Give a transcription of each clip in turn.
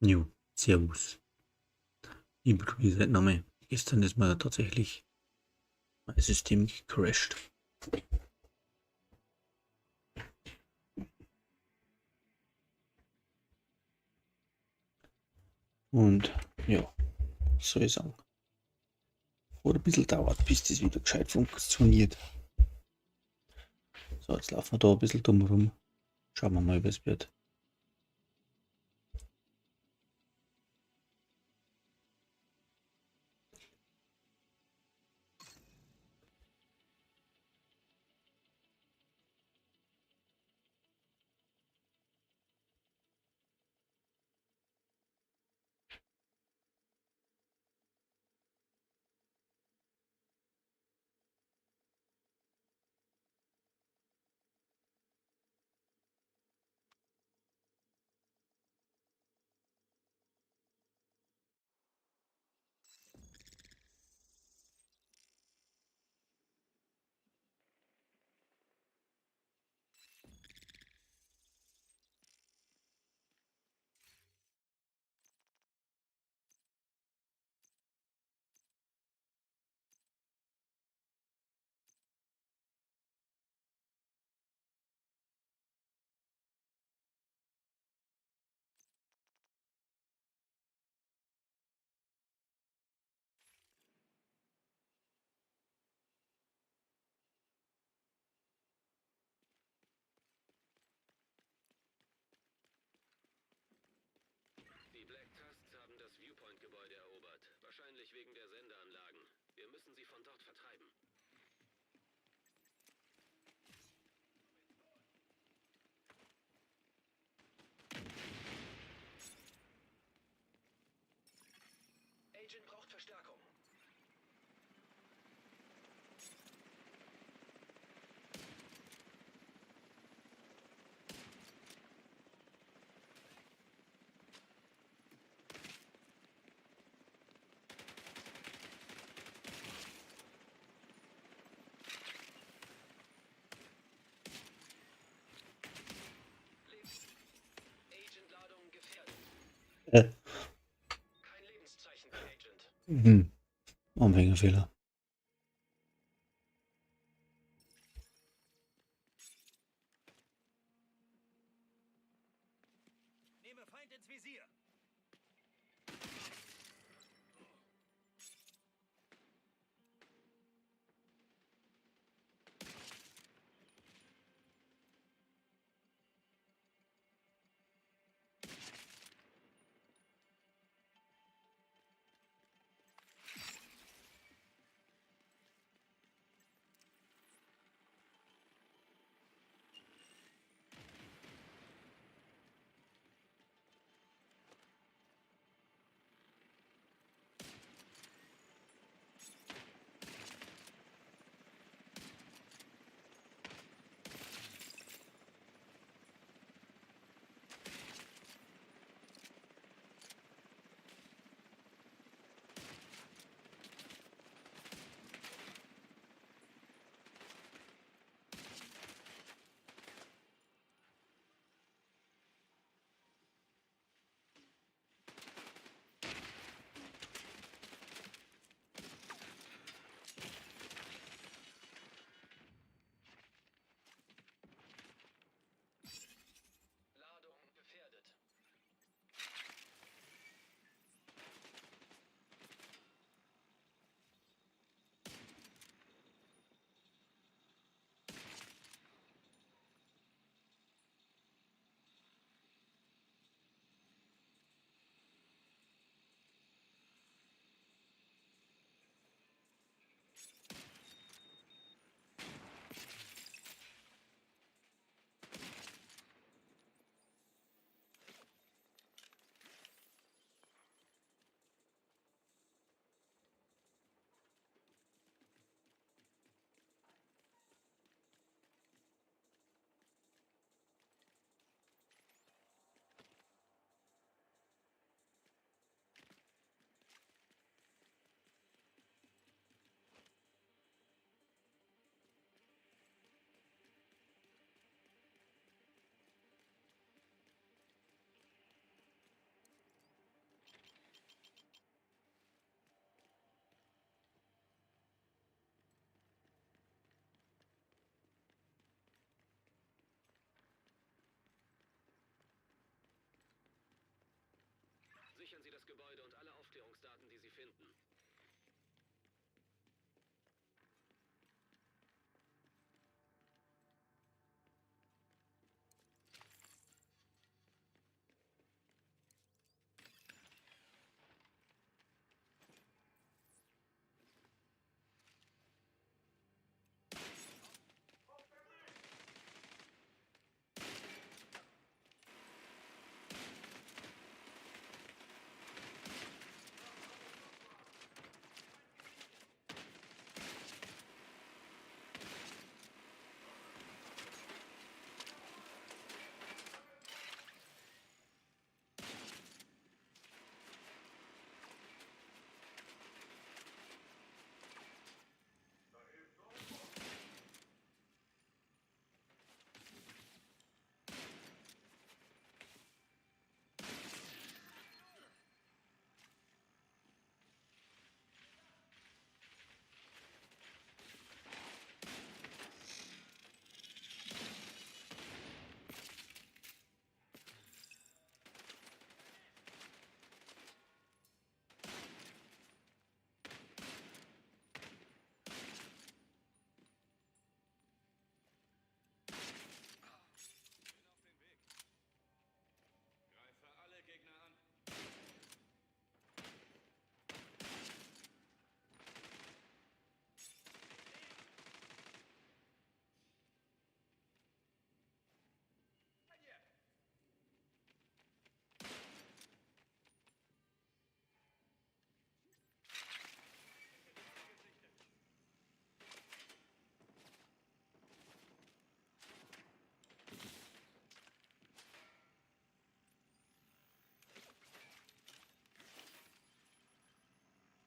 Jo, servus. Ich probiere es nochmal. Gestern ist mir tatsächlich mein System gecrashed. Und ja, was soll ich sagen? Hat ein bisschen dauert, bis das wieder gescheit funktioniert. So, jetzt laufen wir da ein bisschen dumm rum. Schauen wir mal, was wird. Die Black Tusks haben das Viewpoint-Gebäude erobert. Wahrscheinlich wegen der Sendeanlagen. Wir müssen sie von dort vertreiben. Agent braucht Verstärkung. Agent-Ladung gefährdet. Kein Lebenszeichen für Agent. Anfängerfehler. Nehme Feind ins Visier. Gebäude und alle Aufklärungsdaten, die Sie finden. Bin auf dem Weg. Greife alle Gegner an. Gesichtet.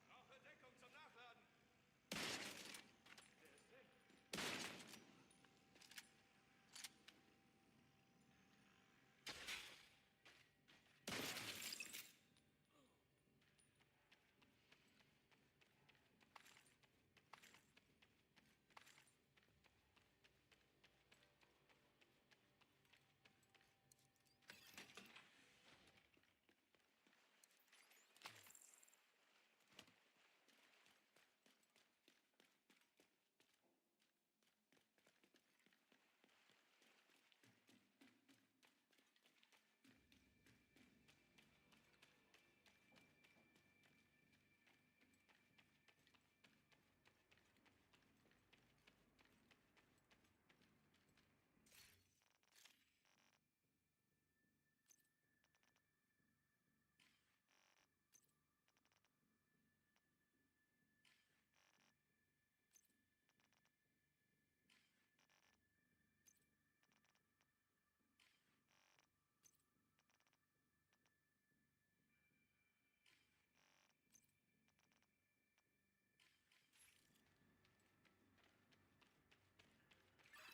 Brauche Deckung zum Nachladen. Der ist weg.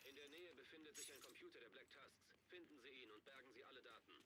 In der Nähe befindet sich ein Computer der Black Tusks. Finden Sie ihn und bergen Sie alle Daten.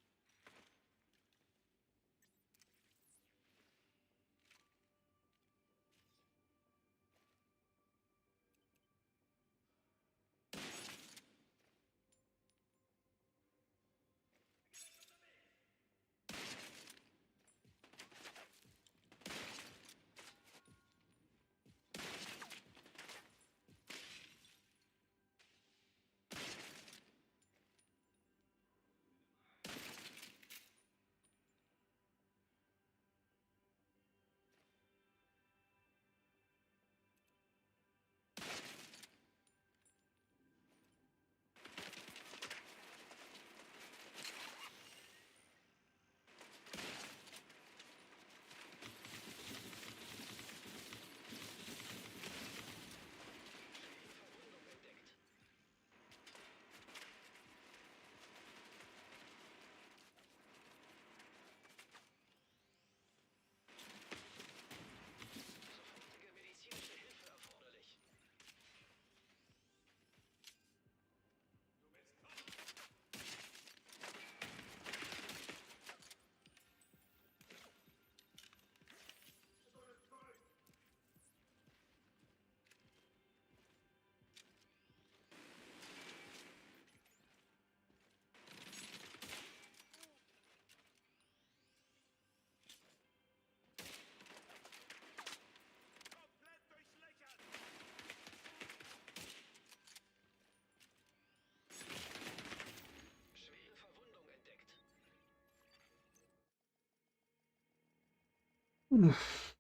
Uff.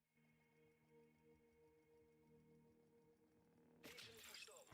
Agent verstorben.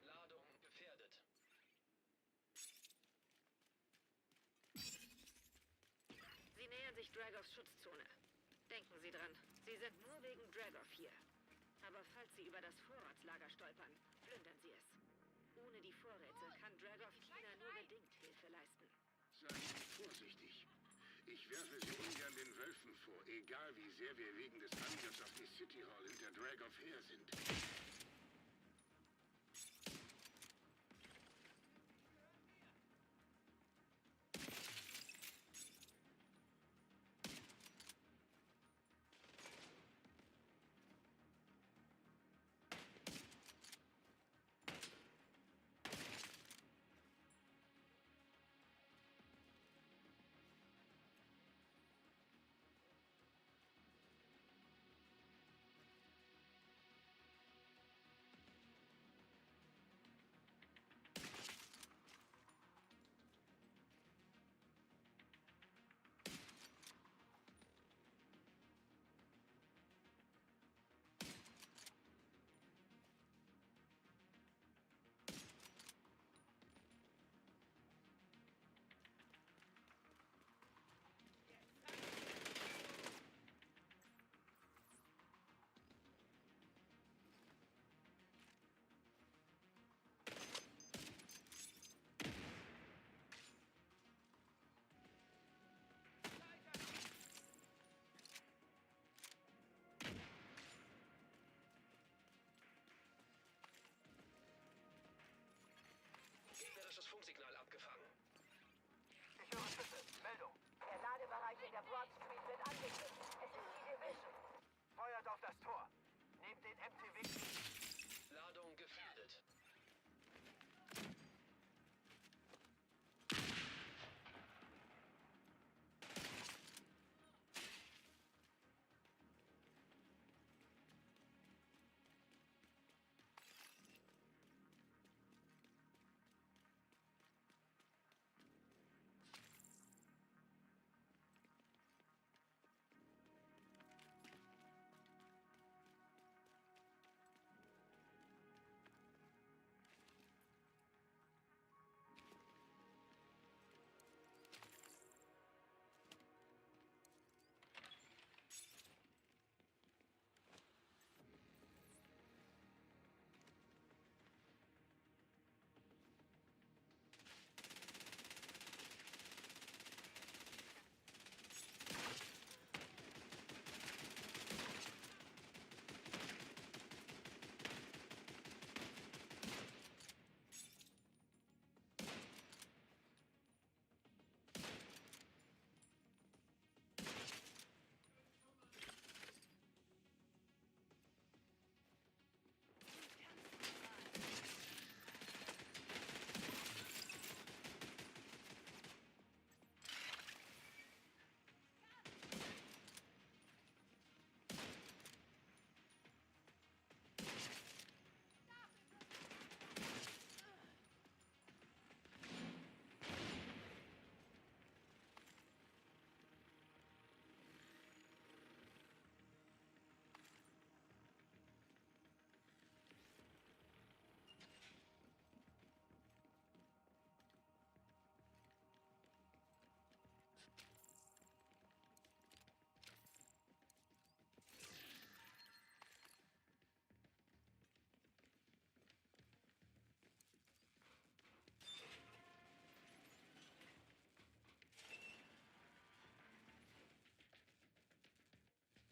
Ladung gefährdet. Sie nähern sich Dragovs Schutzzone. Denken Sie dran, Sie sind nur wegen Dragov hier. Aber falls Sie über das Vorratslager stolpern, plündern Sie es. Ohne die Vorräte kann Dragov China nur bedingt Hilfe leisten. Seien Sie vorsichtig. Ich Ich werfe sie ungern den Wölfen vor, egal wie sehr wir wegen des Angriffs auf die City Hall hinter Dragov her sind. Gegnerisches Funksignal abgefangen. Ich höre Schüsse. Meldung. Der Ladebereich in der Broad Street wird angegriffen. Es ist die Division. Feuert auf das Tor. Nehmt den MTW. Ladung gefährdet.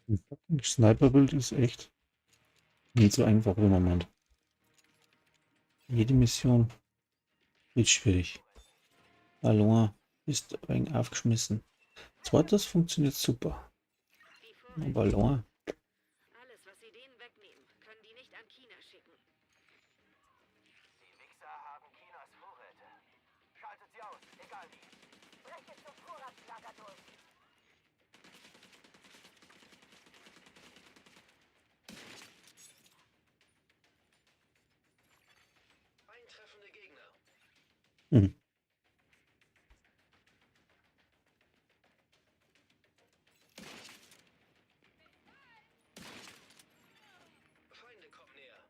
Ein fucking Sniper-Build ist echt nicht so einfach, wie man meint. Jede Mission wird schwierig. Allein ist ein wenig aufgeschmissen. Zweites funktioniert super. Die Vorräte. Aber allein. Alles, was Sie denen wegnehmen, können die nicht an China schicken. Die Wichser haben Chinas Vorräte. Schaltet sie aus, egal wie. Breche zum Vorratslager durch. Eintreffende Gegner. Hm. Feinde kommen näher.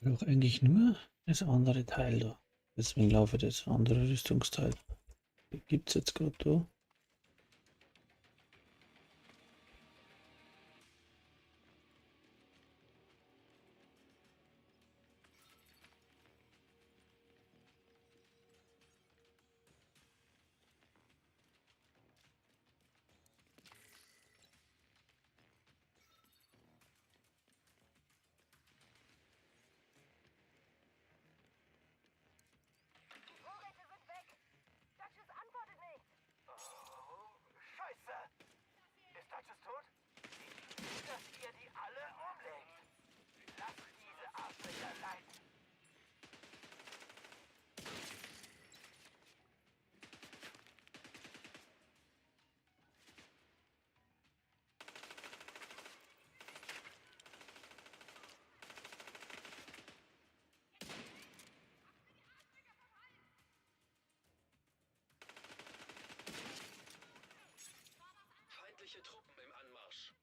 Brauche eigentlich nur das andere Teil da. Deswegen laufe ich das andere Rüstungsteil. Gibt es jetzt gerade da? Die Vorräte sind weg. Duchess antwortet nicht. Oh, Scheiße! Ist Duchess tot? Ich will, dass ihr die alle umlegt. Lasst diese Arschlöcher leiden. Feindliche Truppen im Anmarsch.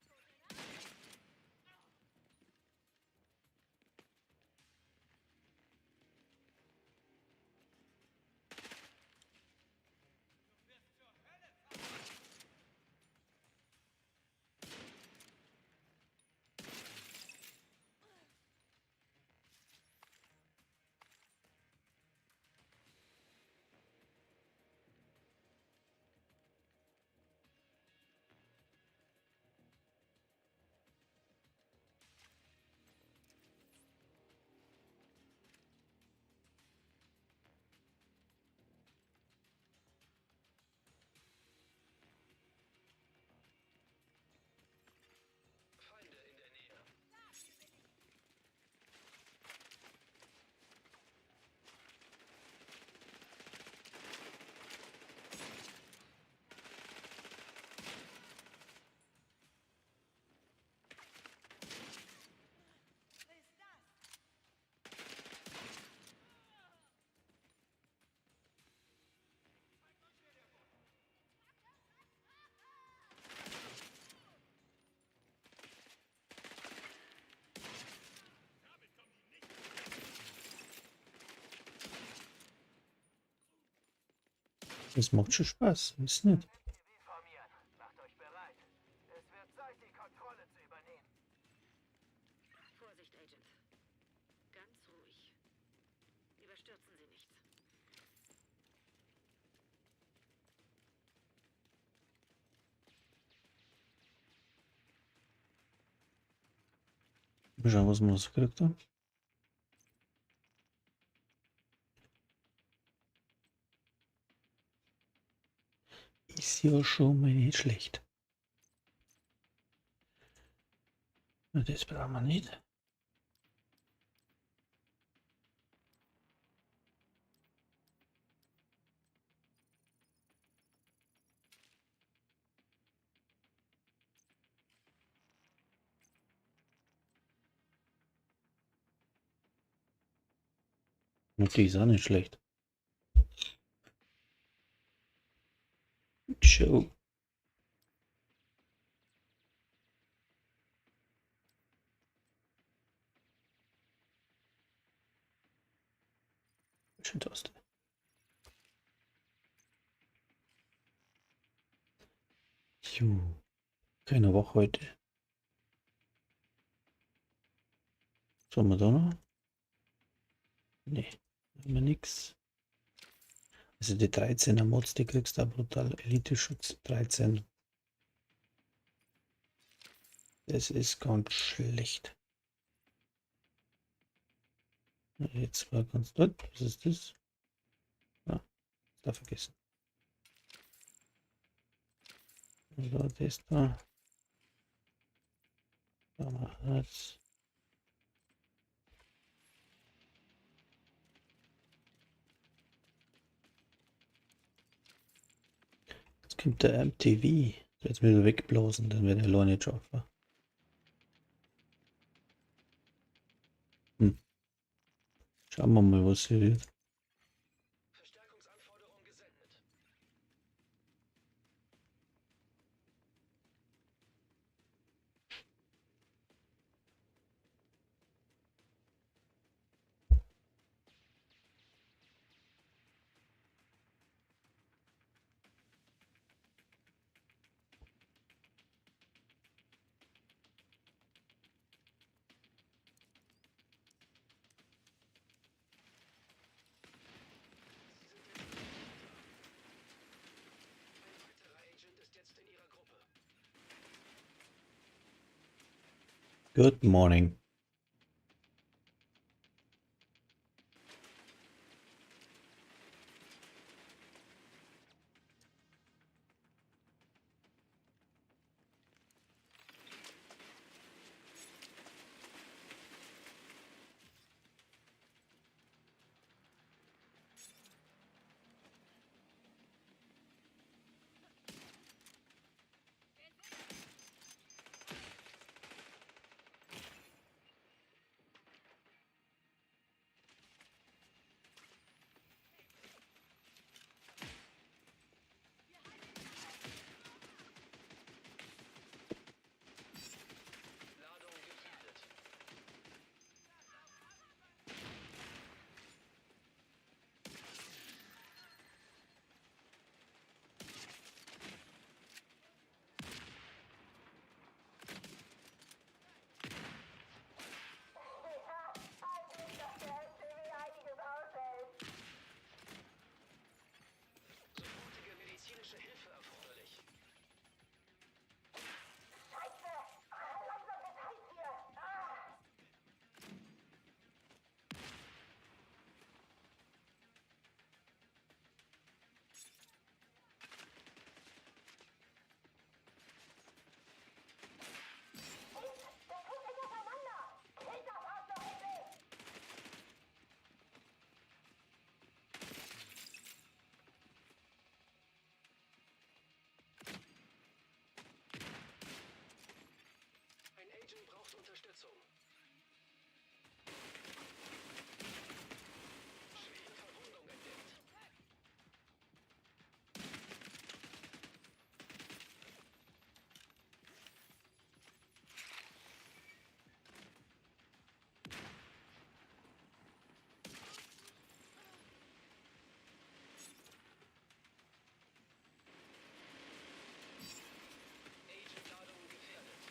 Feinde in der Nähe. Das macht schon Spaß, ist nicht. MTW formieren. Macht euch bereit. Es wird Zeit, die Kontrolle zu übernehmen. Vorsicht, Agent. Ganz ruhig. Überstürzen Sie nichts. Mal schauen, was wir noch so gekriegt haben. Ist ja schon mal nicht schlecht. Na, das brauchen wir nicht. Und die ist auch nicht schlecht. Show. Schön Taste. Jo. Keine Woche heute. Was haben wir da noch? Nee, haben wir nix. Also die 13er Mods, die kriegst du auch brutal. Elite-Schutz 13. Das ist ganz schlecht. Jetzt war ganz dort. Was ist das? Ah, da vergessen. So, das da. Da machen wir das. Jetzt kommt der MTV. Jetzt müssen wir wegblasen, dann wird er alleine nicht schaffen. Schauen wir mal, was hier wird. Verstärkungsanforderung gesendet. Good morning. Ladung gefährdet. Sofortige medizinische Hilfe erforderlich. Ein Agent braucht Unterstützung. Schwere Verwundung entdeckt. Agent-Ladung gefährdet.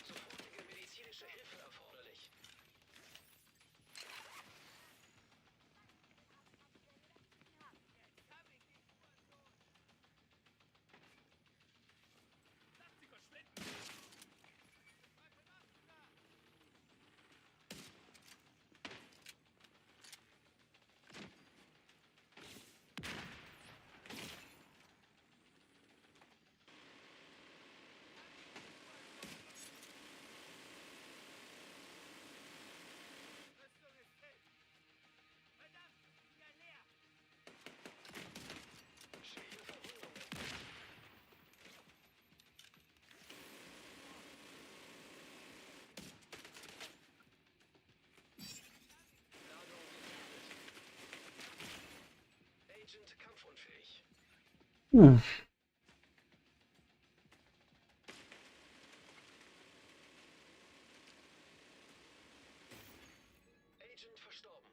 Sofortige medizinische Hilfe erforderlich. Schwere Verwundung entdeckt. Ladung gefährdet. Agent kampfunfähig. Agent verstorben.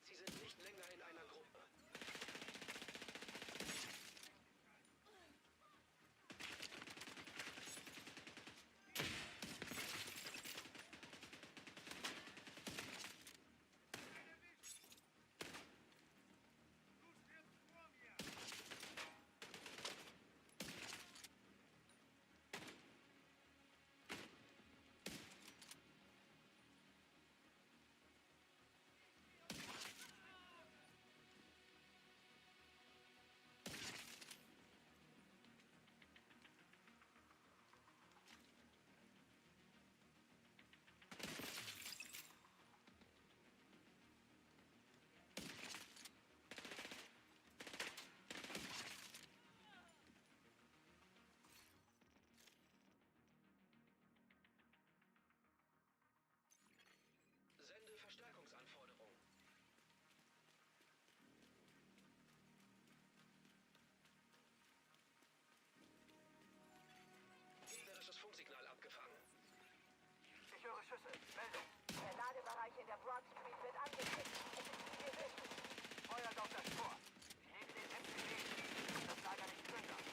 Sie sind nicht länger in einer Gruppe. Schüsse. Meldung. Der Ladebereich in der Broad Street wird angegriffen. Es ist viel gewissen. Feuert auf das Tor. Sie nehmen den MCB. Das Lager nicht plündern.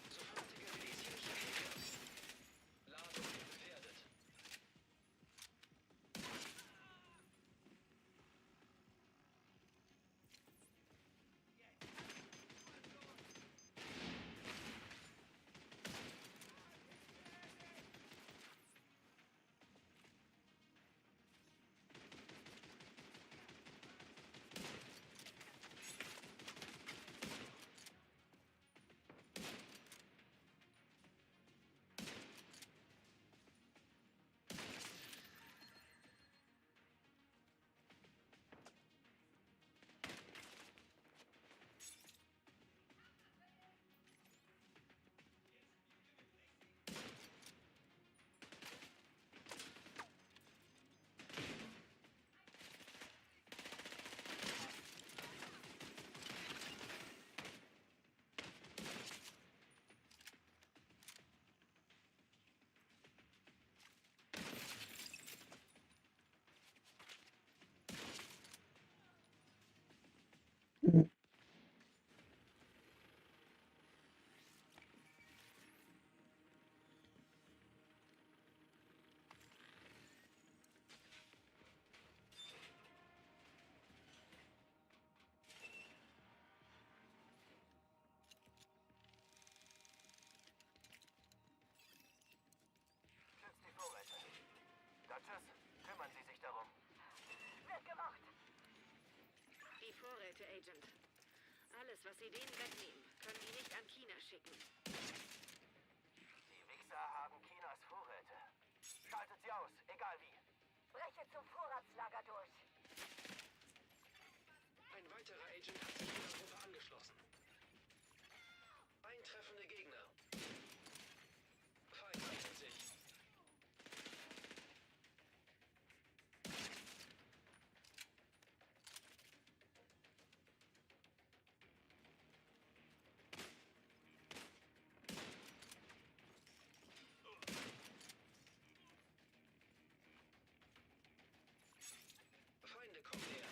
Sofortige medizinische Hilfe. Ladung gefährdet. Schützt die Vorräte. Duchess, kümmern Sie sich darum. Wird gemacht. Die Vorräte, Agent. Alles, was Sie denen wegnehmen, können die nicht an China schicken. Die Wichser haben Chinas Vorräte. Schaltet sie aus, egal wie. Breche zum Vorratslager durch. Ein weiterer Agent hat sich ihrer Gruppe angeschlossen. Eintreffende Gegner. Feind nähert sich. Feinde kommen näher.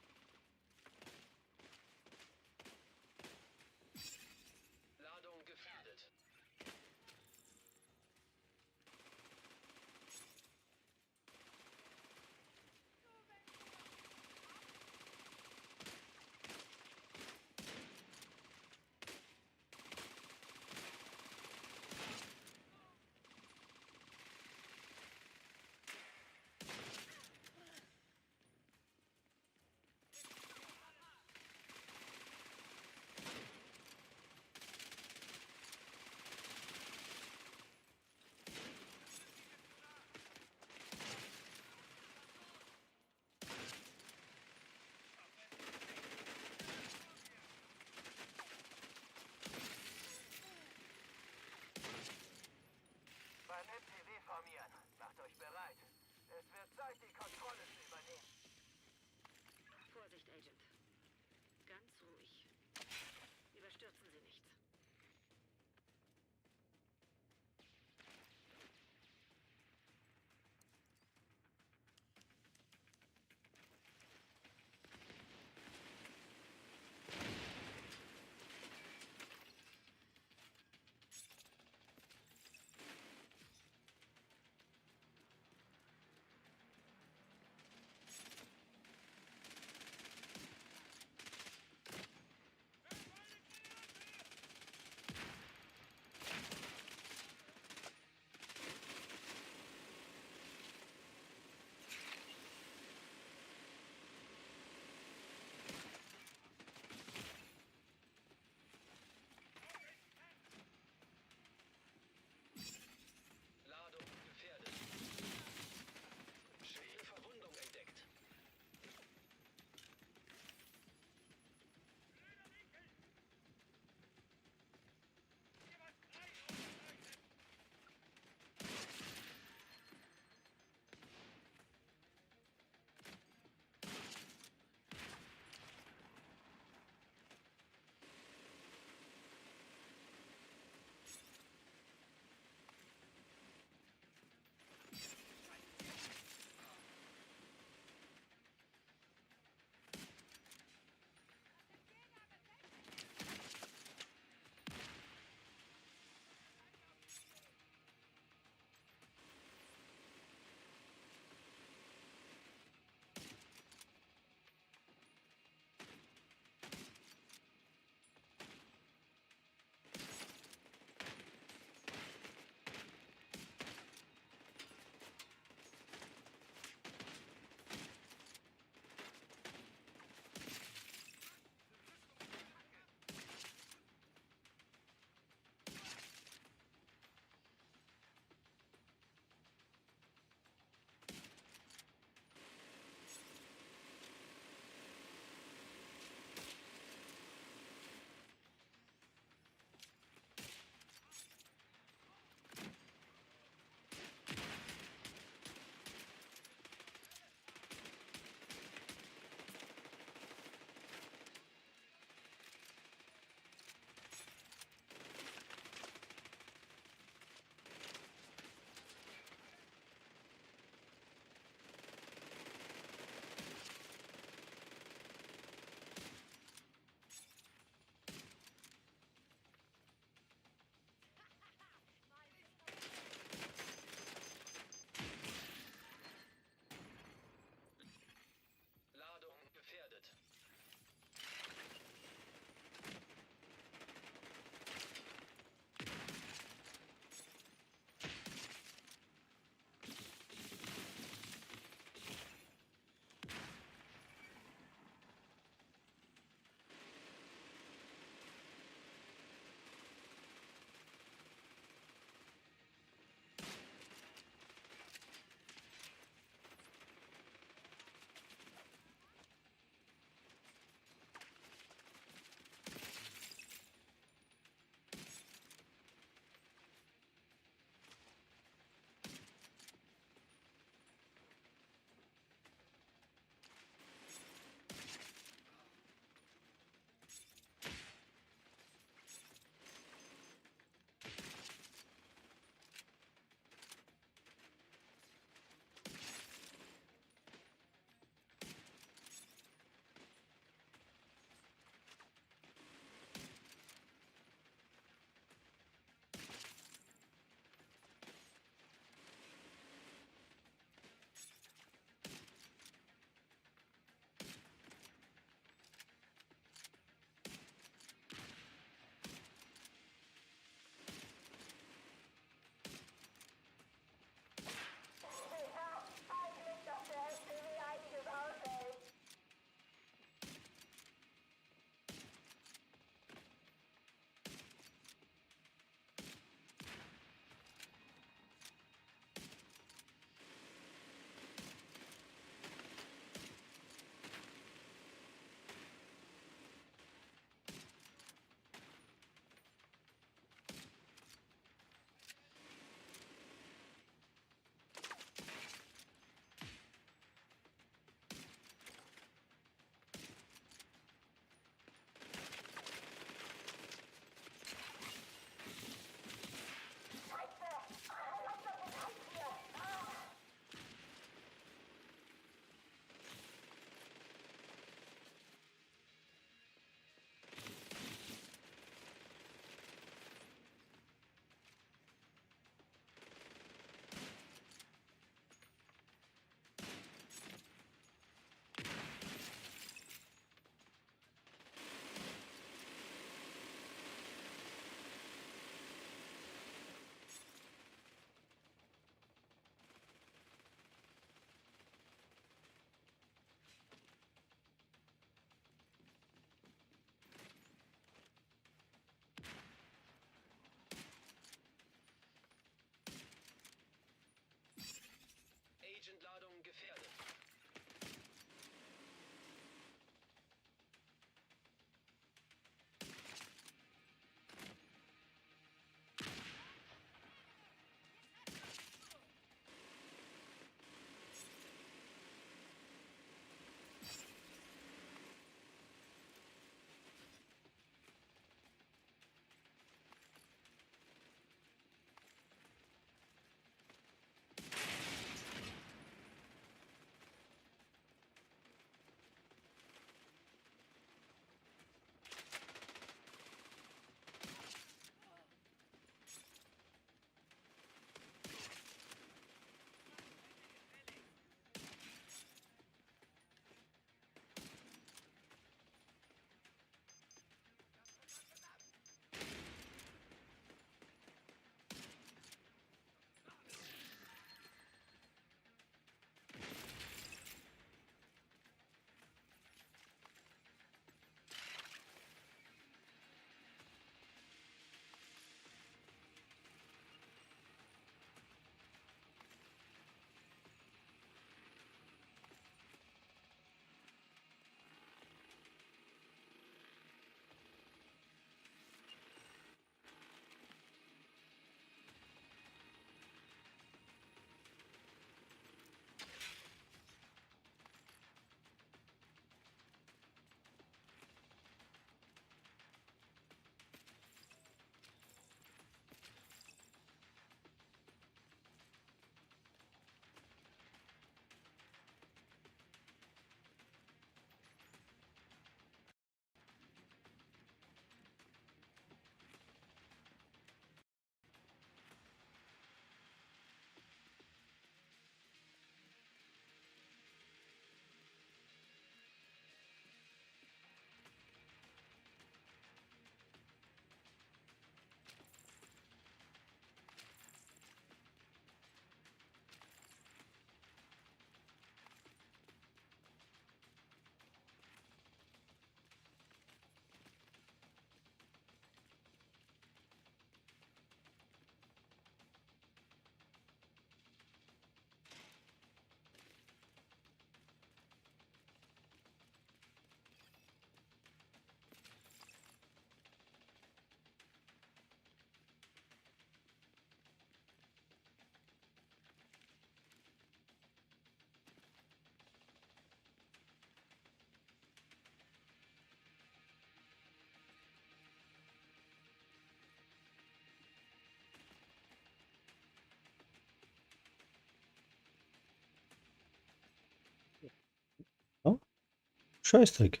Scheißdreck.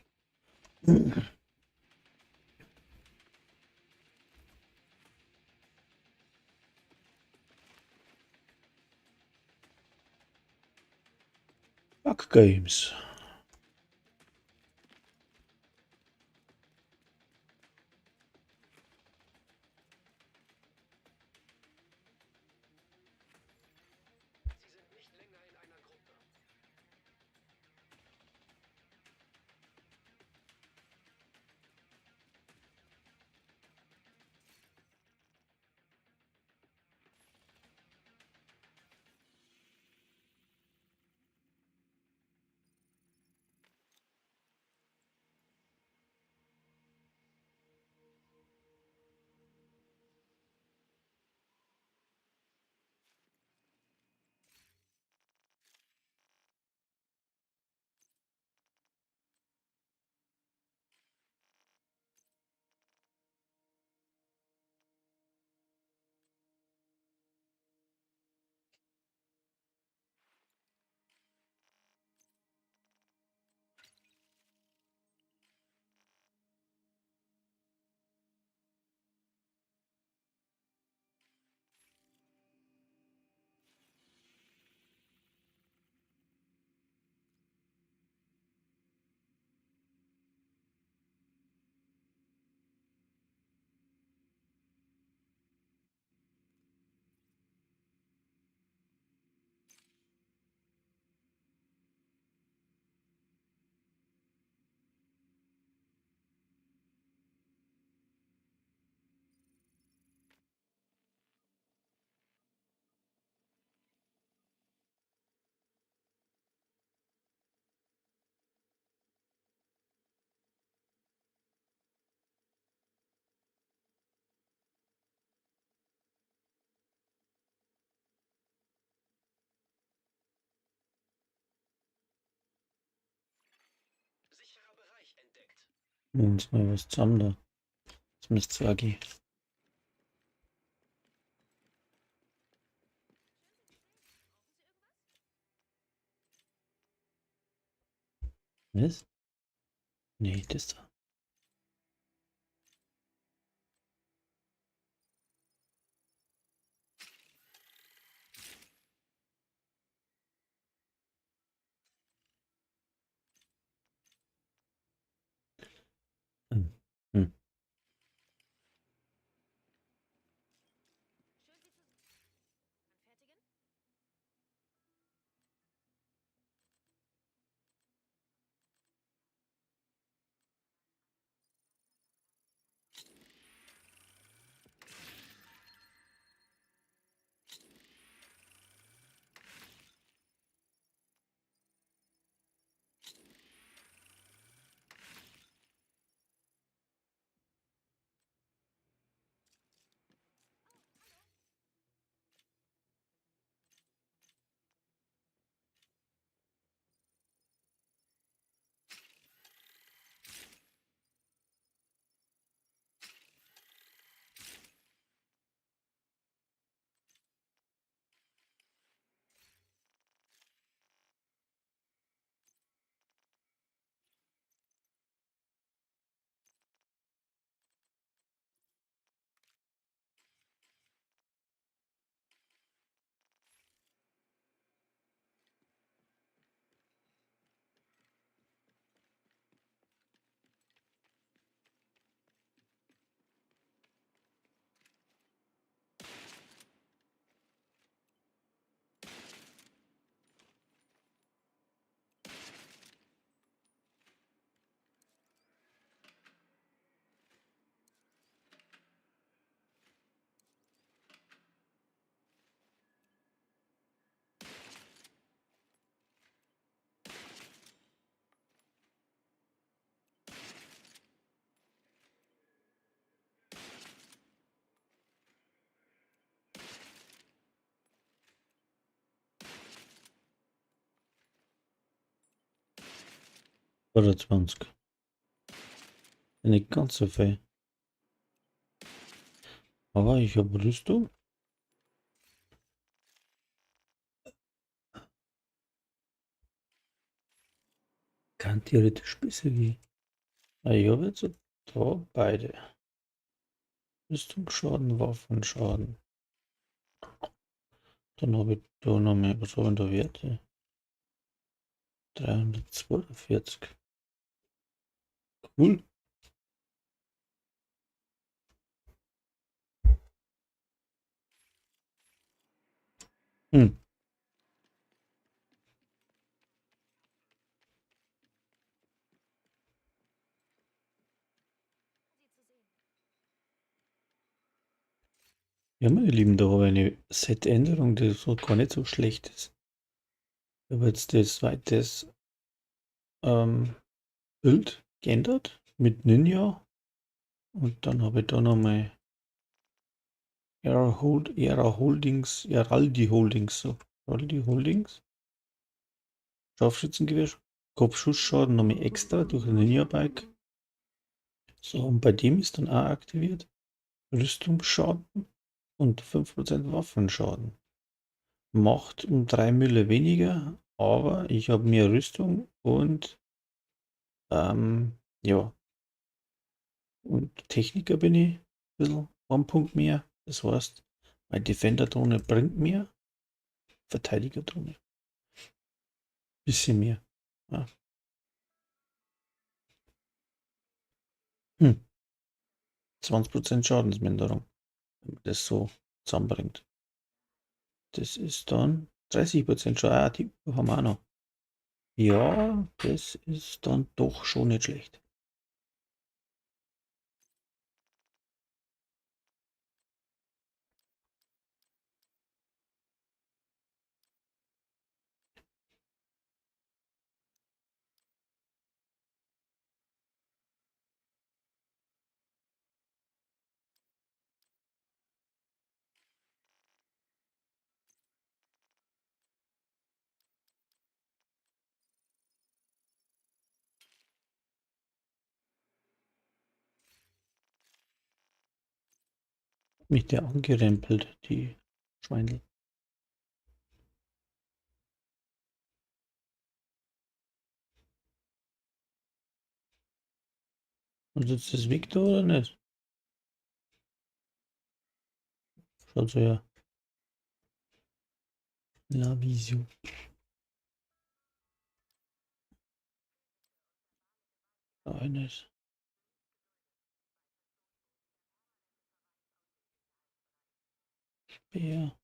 Bug Games. Sie sind nicht länger in einer Gruppe. Sicherer Bereich entdeckt. Und mal was zusammen da. Zumindest sage ich. Was? Nee, das da. Hm. Hm. Oder 20. Nicht ganz so viel. Aber ich habe Rüstung. Kann theoretisch besser gehen. Ah, ich habe jetzt da beide. Rüstungsschaden, Waffenschaden. Dann habe ich da noch mehr. Was haben da Werte? 342. Cool. Hm. Ja, meine Lieben, da habe ich eine Set-Änderung, die so gar nicht so schlecht ist. Ich habe jetzt das zweite Bild geändert mit Ninja und dann habe ich da nochmal Era Holdings, Eraldi Holdings, so. Eraldi Holdings. Scharfschützengewehr, Kopfschussschaden nochmal extra durch ein Ninja Bike. So, und bei dem ist dann auch aktiviert Rüstungsschaden und 5% Waffenschaden. Macht um 3 Mille weniger, aber ich habe mehr Rüstung und ja. Und Techniker bin ich ein bisschen, einen Punkt mehr. Das heißt, meine Defender-Drohne bringt mehr, Verteidiger-Drohne bisschen mehr. Ja. 20% Schadensminderung, wenn man das so zusammenbringt. Das ist dann 30% Schaden. Ah, die haben wir auch noch. Ja, das ist dann doch schon nicht schlecht. Mich der angerempelt, die Schweindel. Und jetzt ist Victor oder nicht? Schaut so her. La Vision. Eines. Speer.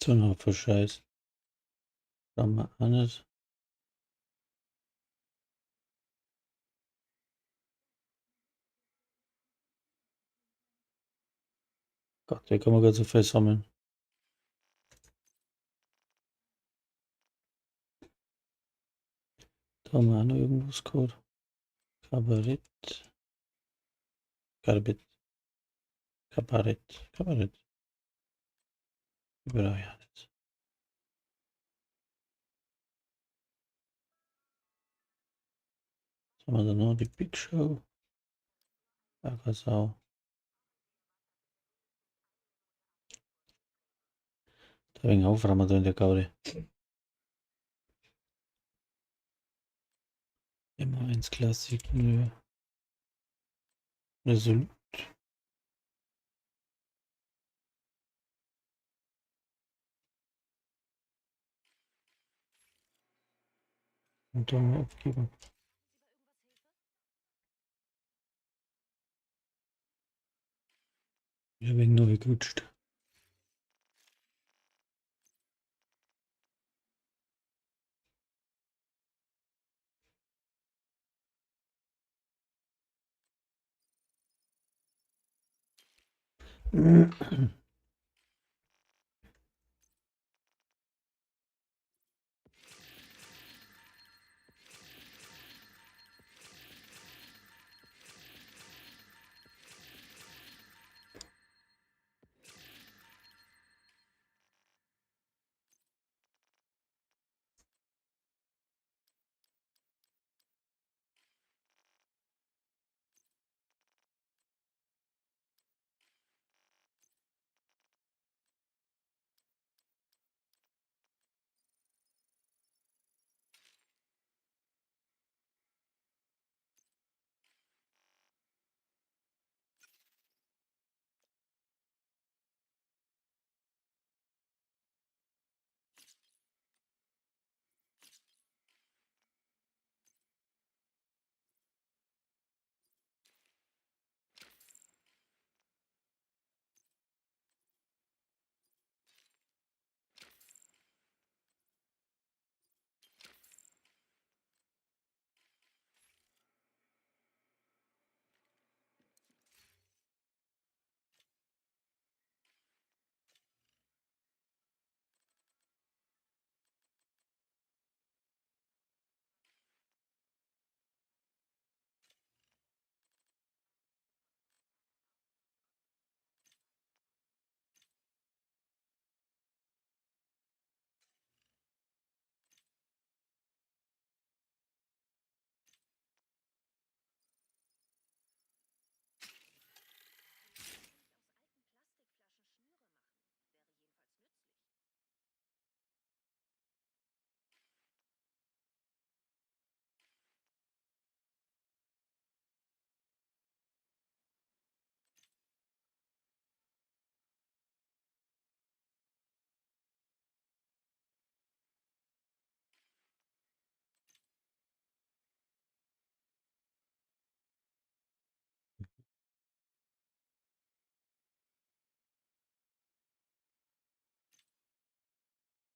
So ein Haufen Scheiß. Brauchen wir auch nicht. Gott, da kann man gar so viel sammeln. Da haben wir auch noch irgendwas gehabt. Kabarett. Karbit. Kabarett. Kabarett. Brauche ich auch nicht. Was haben wir da noch? Die Big Show. Agasau. Da wegen Aufräumen da in der Gaudi. Immer eins Klassik, nö. Resolut. Und dann mal aufgeben. Ich bin neu gerutscht.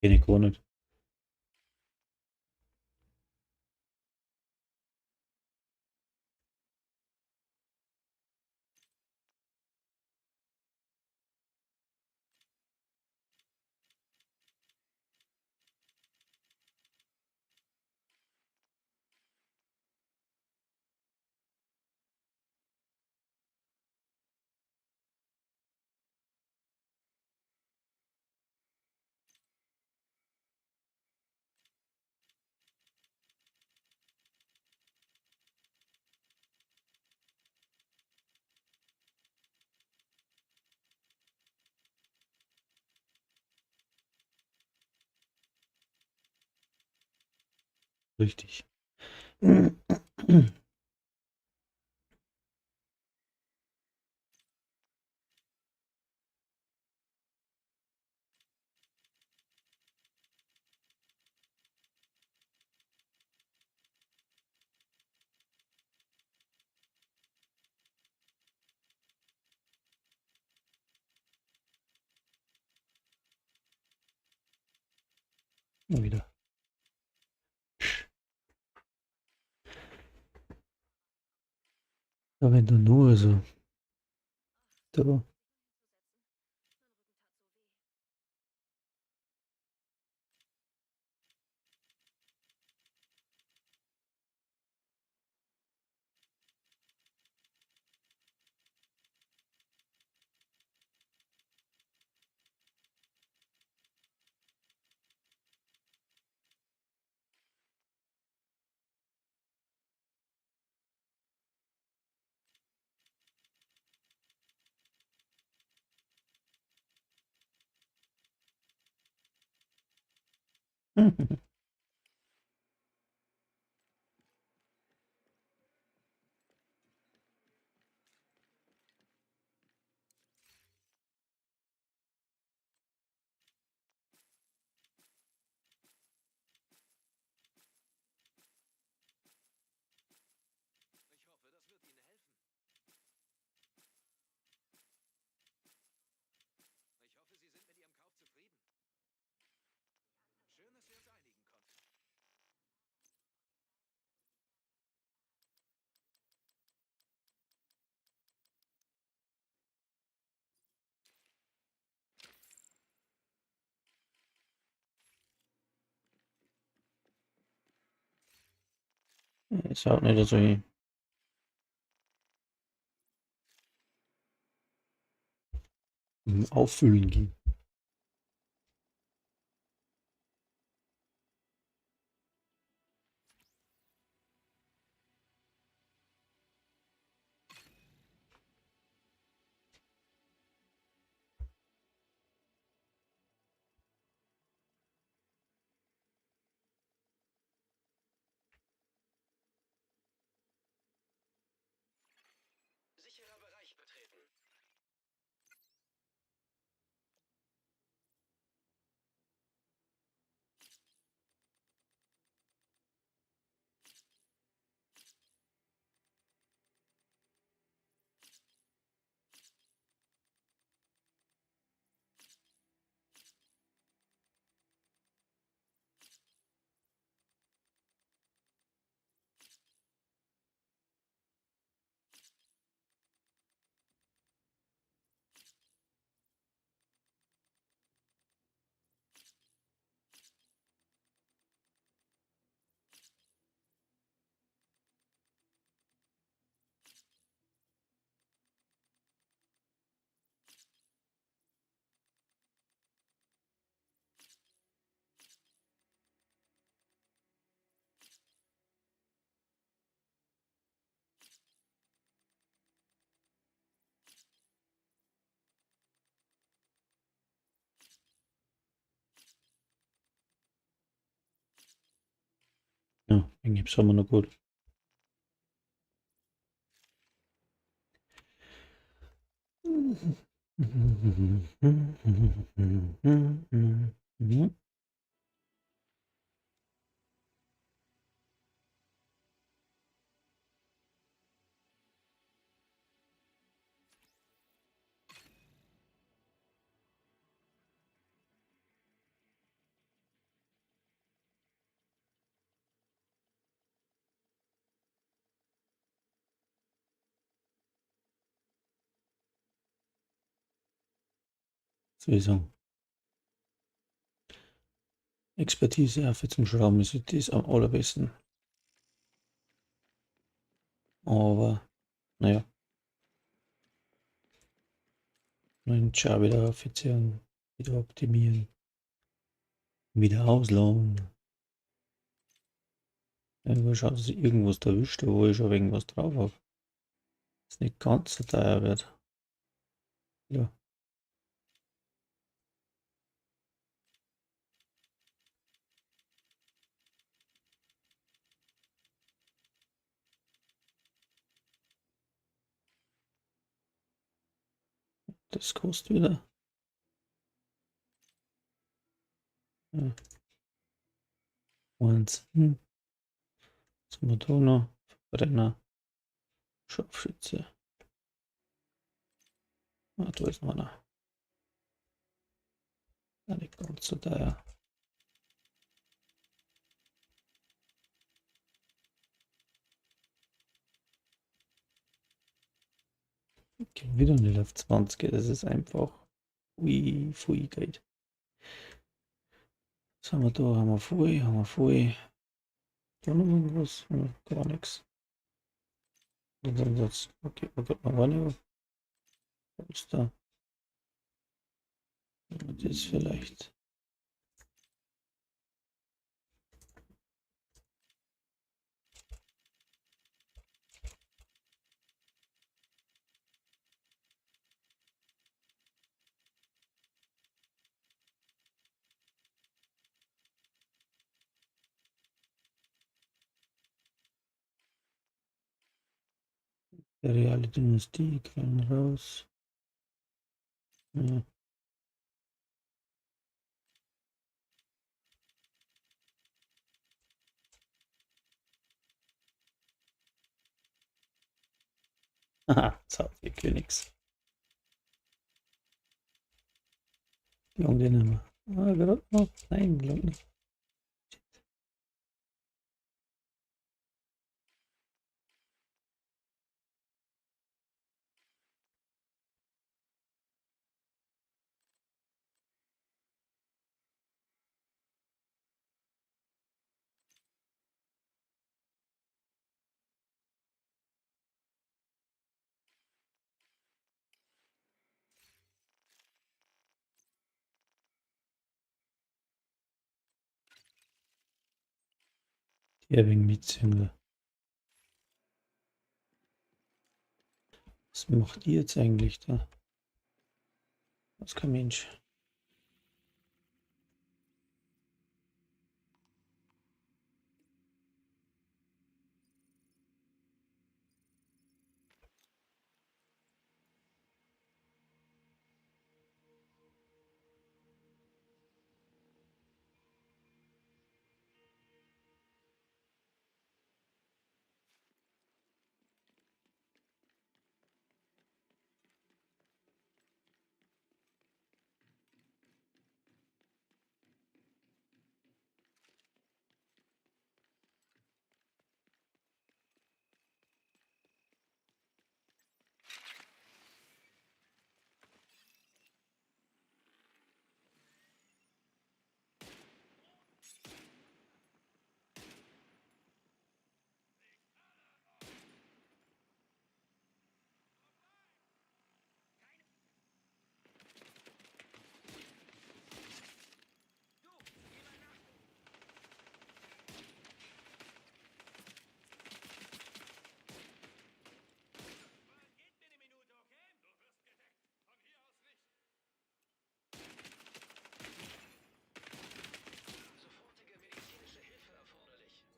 Kenn ich gar nicht. Richtig. Wieder. Ja, wenn du nur so. Da. Ich hoffe, das wird Ihnen helfen. Ich hoffe, Sie sind mit Ihrem Kauf zufrieden. Schön, dass wir uns einigen konnten. Ist auch nicht so. Auffüllen gehen. Sicherer Bereich betreten. Ja, den gibt's aber noch gut. Soll ich sagen? Expertise auch für zum Schrauben ist das am allerbesten. Aber, naja. Neuen Char wieder offizieren, wieder optimieren, wieder ausladen. Irgendwo schaut, dass ich irgendwas erwischt, wo ich schon irgendwas drauf hab. Ist nicht ganz so teuer wird. Ja. Das kostet wieder. Ja. 1. Was haben wir da noch? Verbrenner. Scharfschütze. Ah, da ist noch einer. Ja, nicht ganz so teuer. Okay, wieder nicht auf 20, das ist einfach ui, pfui, Geld. Was haben wir da? Haben wir voll, haben wir voll. Da noch irgendwas? Gar nichts. Und dann das. Okay, oh Gott, noch gar nicht. Was ist da? Das vielleicht. Reale Dynastie, Quellen raus. Ja. Aha, Zauber Königs. Langt den nicht mehr. Ah, gerade noch. Nein, langt nicht. Ja, wegen Mitzüngler. Was macht ihr jetzt eigentlich da? Was kein Mensch.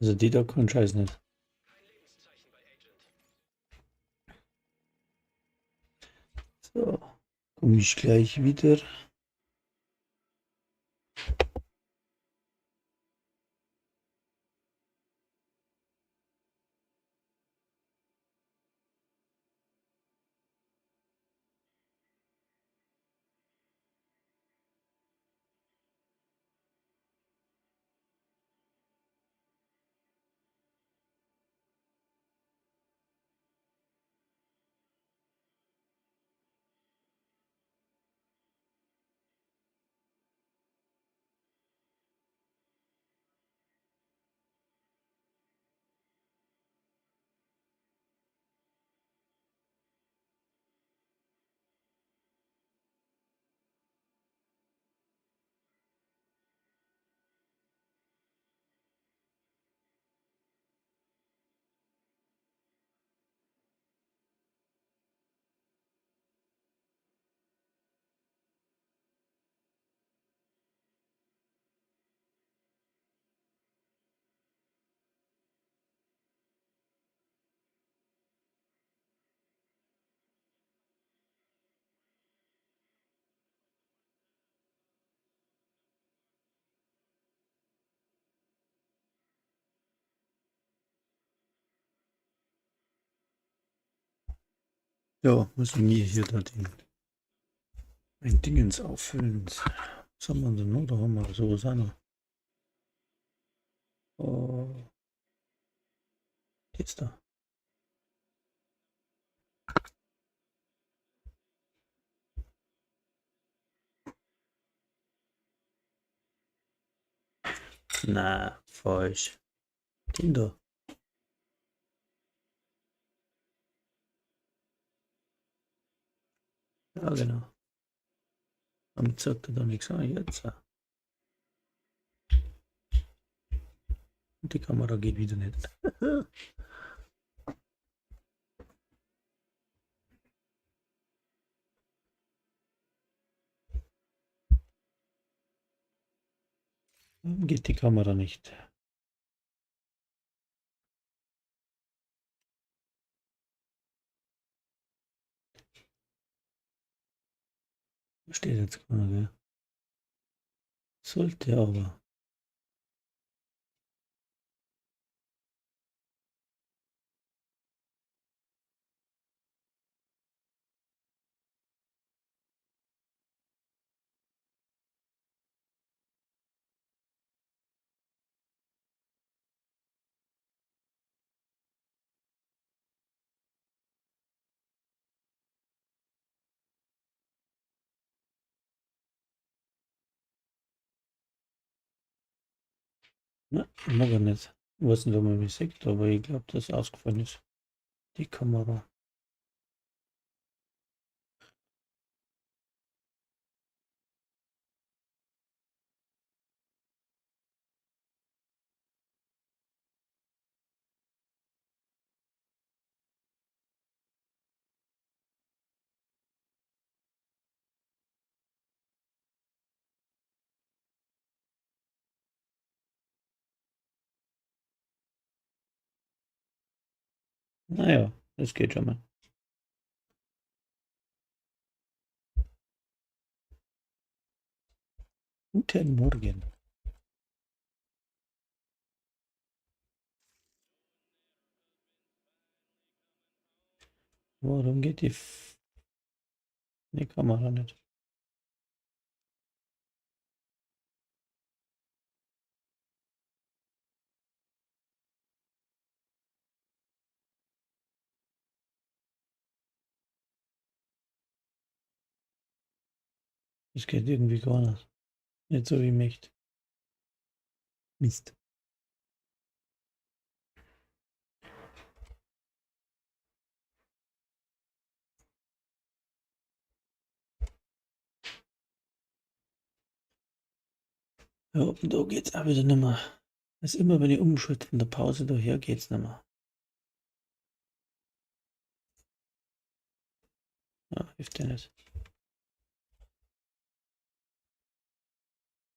Also die da kann Scheiß nicht. So, komme ich gleich wieder. Ja, müssen wir hier da den ein Dingens auffüllen. Was haben wir denn noch? Da haben wir sowas auch noch. Oh. Jetzt da. Na, falsch. Den da. Ja, genau. Am zeigt er da nichts an. Jetzt. Und die Kamera geht wieder nicht. Warum geht die Kamera nicht? Steht jetzt keiner, gell? Sollte aber. Na, mag er nicht. Ich weiß nicht, ob man mich sieht, aber ich glaube, dass es ausgefallen ist. Die Kamera. Naja, das geht schon mal. Guten Morgen. Warum geht die die Kamera nicht? Es geht irgendwie gar nicht. Nicht so wie ich möchte. Mist. Ja, und da geht's auch wieder nimmer. Das ist immer, wenn ich umschalte in der Pause daher, geht's nimmer. Ja, hilft ja nicht.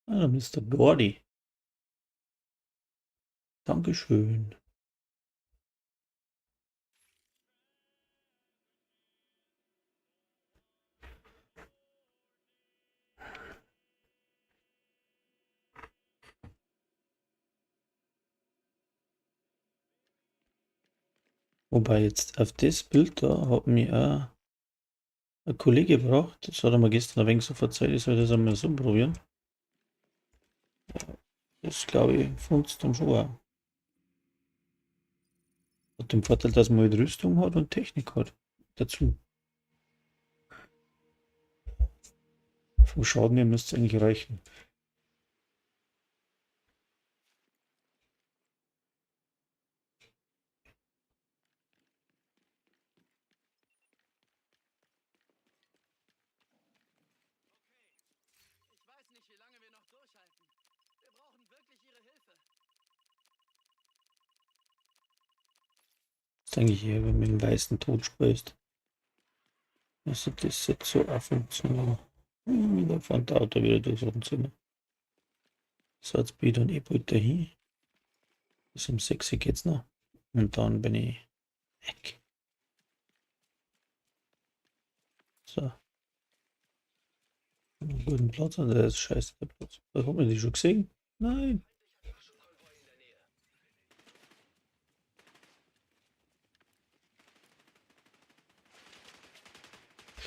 Ah, Mister Gordy. Dankeschön. Wobei jetzt auf das Bild da hat mir auch ein Kollege gebracht, das hat er mir gestern ein wenig so verzeiht, ich soll das einmal so probieren. Das glaube ich funktioniert dann schon auch. Hat den Vorteil, dass man halt Rüstung hat und Technik hat. Dazu. Vom Schaden her müsste es eigentlich reichen. Eigentlich hier, wenn man mit dem weißen Tod spricht. Also das jetzt so auch funktionieren. Wieder fährt der Auto wieder durchs Wohnzimmer. So, jetzt bin ich dann eh bald dahin. Bis um 6 Uhr geht's noch. Und dann bin ich weg. So. Einen guten Platz an, der ist scheiße, der Platz. Was hat man die schon gesehen? Nein!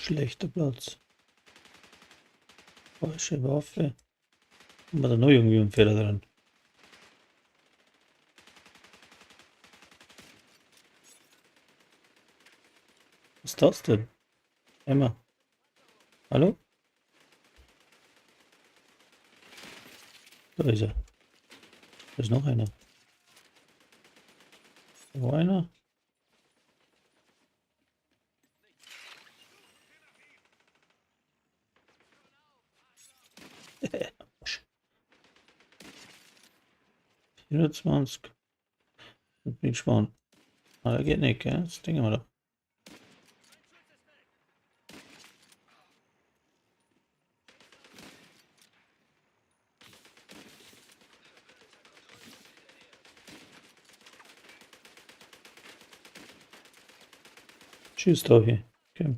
Schlechter Platz. Falsche Waffe. Haben wir da noch irgendwie einen Fehler dran? Was ist das denn? Emma. Hallo? Da ist er. Da ist noch einer. Da war einer. 420. Und bin gespannt. Ah, der geht nicht, gell? Das Ding haben wir da. Tschüss, Tobi. Okay.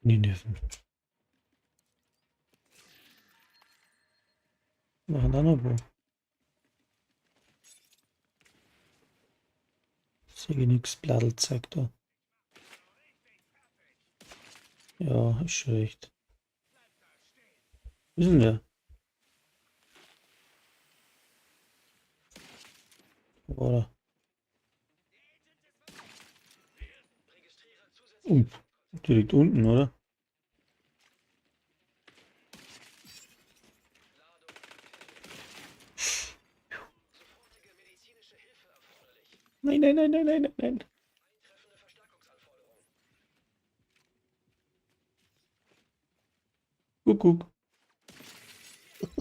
Die Nerven. Machen da noch wo. Sehe ich nix, Bladel zeigt da. Ja, ist schon recht. Wo ist denn der? Wo war er? Direkt unten, oder? Nein, nein, nein, nein, nein, nein, nein. Guck, guck.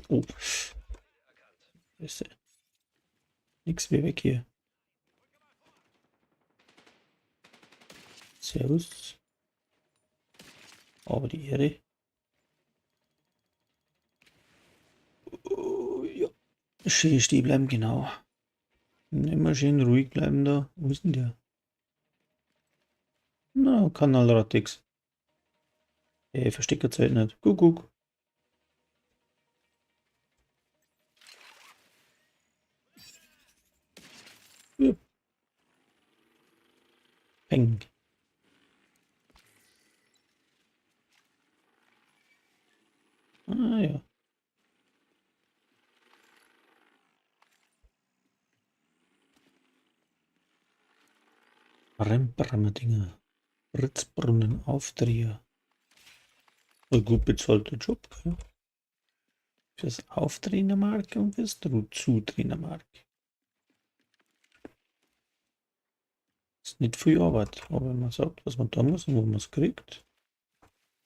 Oh. Ist der. Nix wie weg hier. Servus. Aber die Ehre. Oh, ja. Schön stehen bleiben, genau. Immer schön ruhig bleiben da. Wo ist denn der? Na, Kanalratix. Ey, versteckt der Zeit nicht. Guck, guck. Ja. Peng. Ah ja. Rembrandt-Dinger. Ritzbrunnen, Aufdreher. Ein gut bezahlter Job, gell? Fürs Aufdrehen der Marke und fürs Zudrehen der Marke. Ist nicht viel Arbeit, aber wenn man sagt, was man da muss und wo man es kriegt,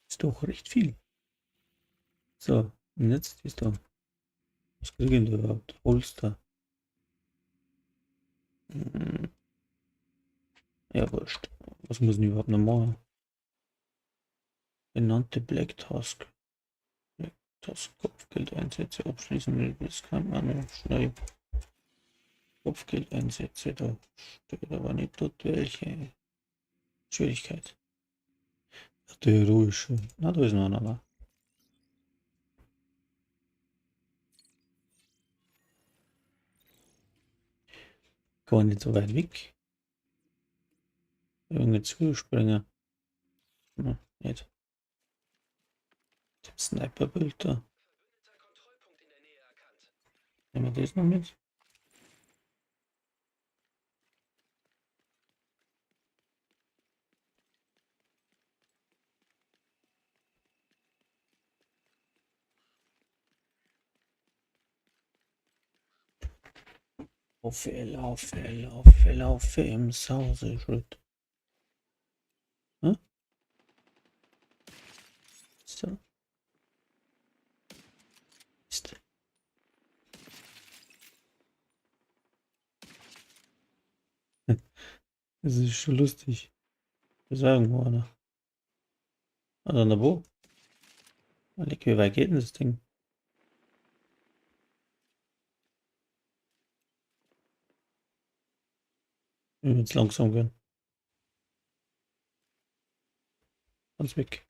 ist doch recht viel. So, und jetzt ist da. Was kriege ich denn da überhaupt? Holster. Ja, wurscht. Was muss ich denn überhaupt noch machen? Benannte Black Tusk. Black Tusk Kopfgeldeinsätze abschließen. Das kann man noch schnell. Kopfgeldeinsätze, da steht aber nicht dort welche. Schwierigkeit. Ach, der heroische. Na, da ist noch einer. Gar nicht so weit weg. Irgendwie zuspringen. Na, nicht. Dem Sniperbild da. Nehmen wir das noch mit? Laufe, laufe, laufe, laufe im Sauseschritt. Hm? So. Ist. Das ist schon lustig. Wir sagen wo einer. Ah, dann da wo? Wie weit geht denn das Ding? Jetzt langsam gehen. Ganz weg.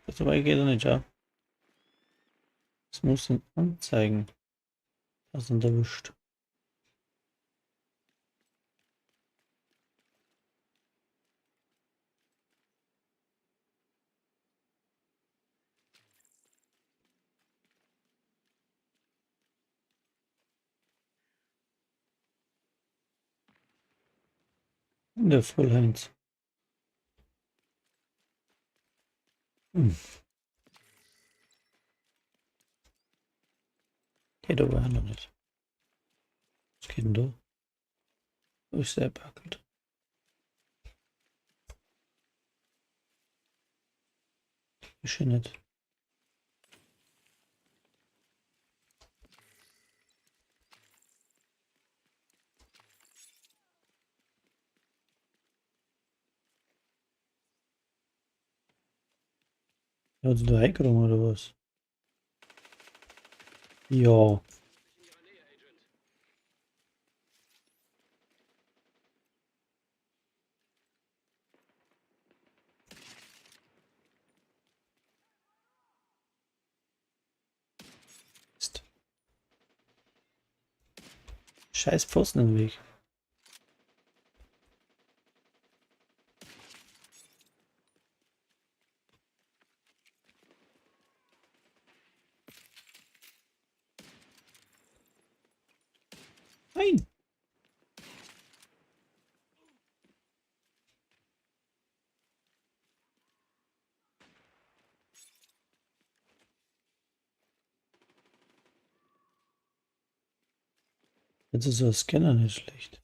So weit geht er nicht, ja. Das muss ihn anzeigen. Das sind erwischt. Der Vollheinz. Geht aber noch nicht. Was geht denn da? Wo ist der Bucket? Ist schon nicht. Hat sie da reingenommen oder was? Ja. Mist. Scheiß Pfosten im Weg. Nein! Jetzt ist der Scanner nicht schlecht.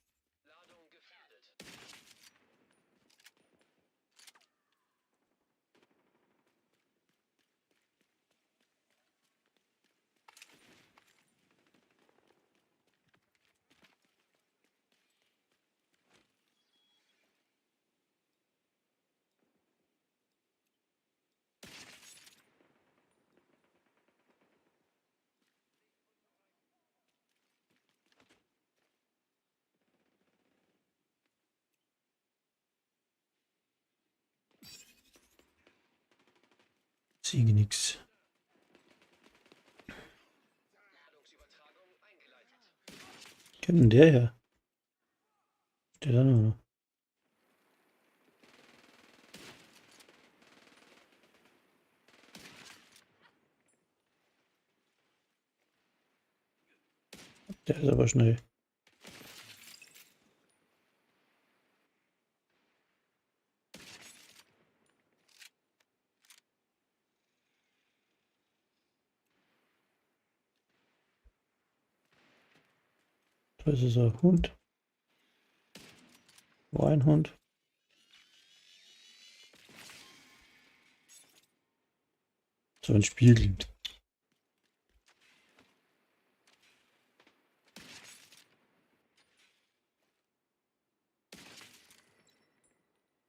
Sehe nix. Kommt denn der her? Steht da noch. Der ist aber schnell. Da ist es ein Hund. Wo ein Hund. So ein Spiegel.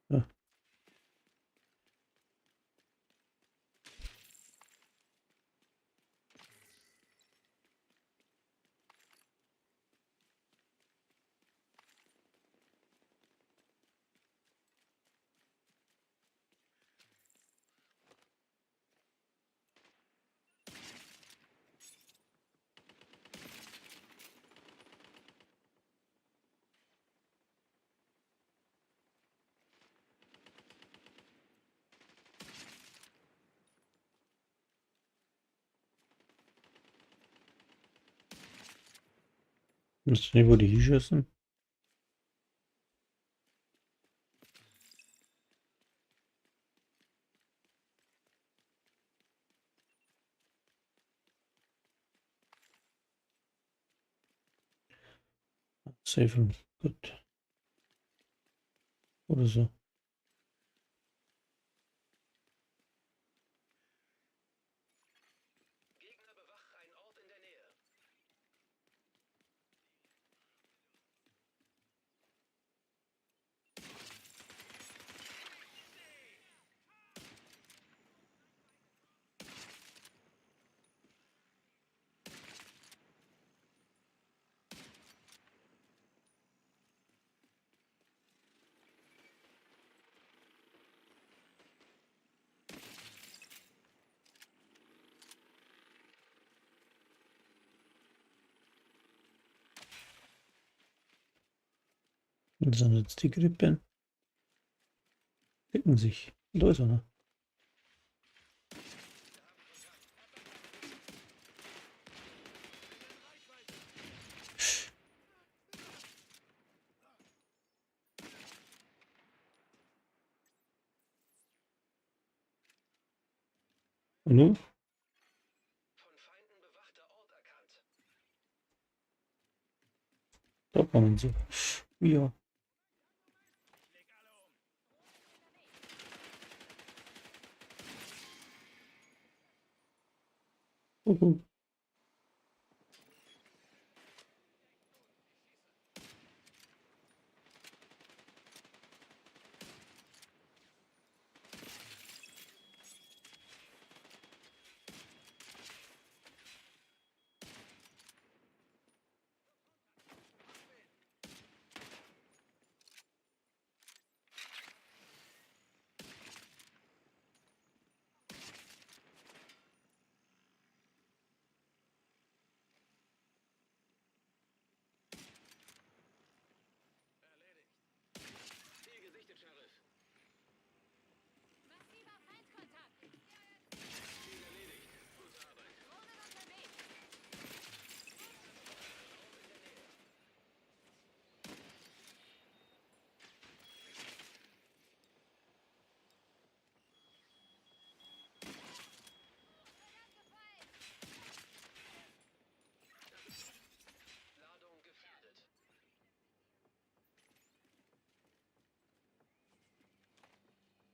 Ja. Weißt du nicht, wo die hinschießen? Safe Room. Gut. Oder so. Gegner bewachen einen Ort in der Nähe. Und sind jetzt die Grippen. Picken sich. Da ist einer. Und nun? Da kommen sie. Ja. Uhu.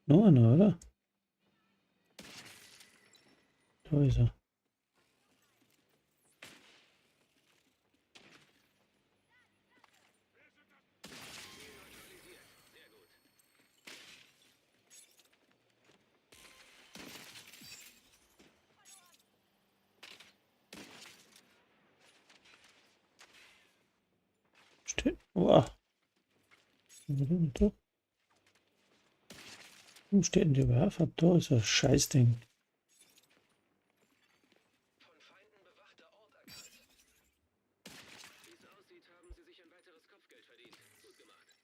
Noch einer, oder? Da ist er. Steht. Wow. Wo steht denn die Werfer? Da ist ein Scheißding. Von Feinden bewachter Ort erkannt. Wie es aussieht, haben sie sich ein weiteres Kopfgeld verdient. Gut gemacht.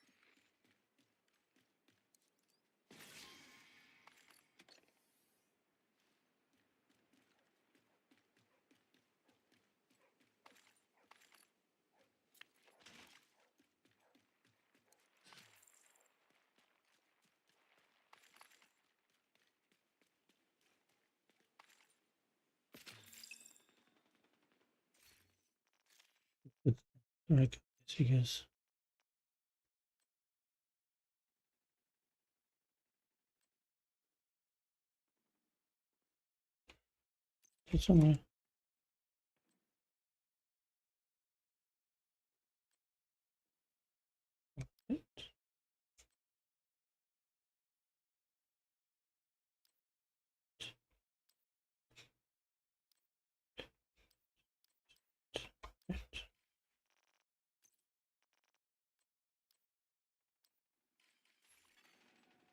Mäßiges. Jetzt mal.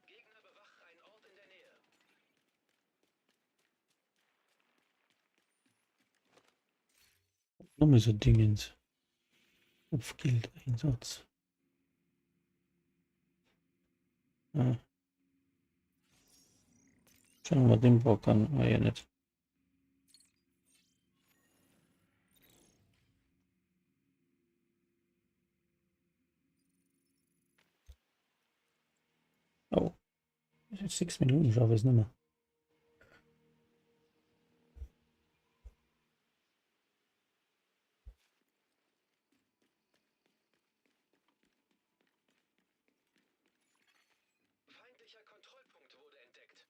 Gegner bewachen einen Ort in der Nähe. Nochmal so Dingens. Kopfgeldeinsatz. Ah. Schauen wir den Bock an. Ah, ja nicht. Oh. 6 Minuten schaffe ich es nicht mehr. Feindlicher Kontrollpunkt wurde entdeckt.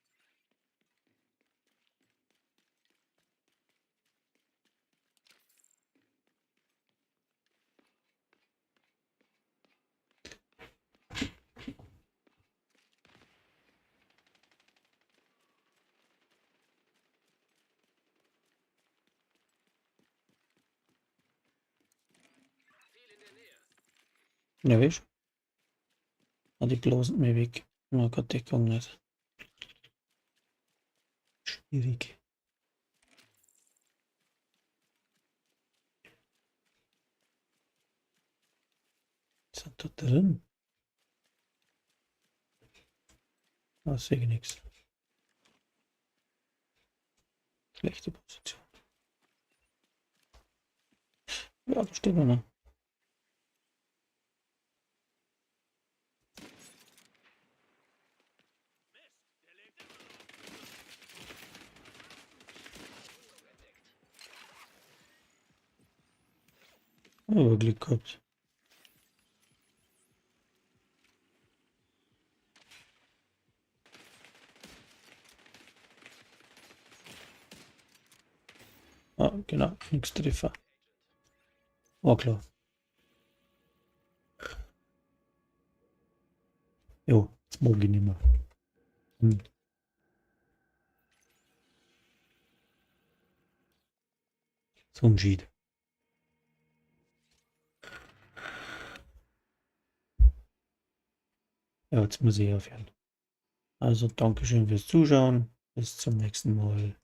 Ziel in der Nähe. Ja, weißt du? Die bloßen mir weg. Na Gott, Deckung nicht. Schwierig. Was hat da drin? Ah, sehe ich nichts. Schlechte Position. Ja, da steht einer. Aber Glück gehabt. Ah, genau, nichts Treffer. War klar. Jo, jetzt mag ich nicht mehr. So ein Schied. Ja, jetzt muss ich aufhören. Also, Dankeschön fürs Zuschauen. Bis zum nächsten Mal.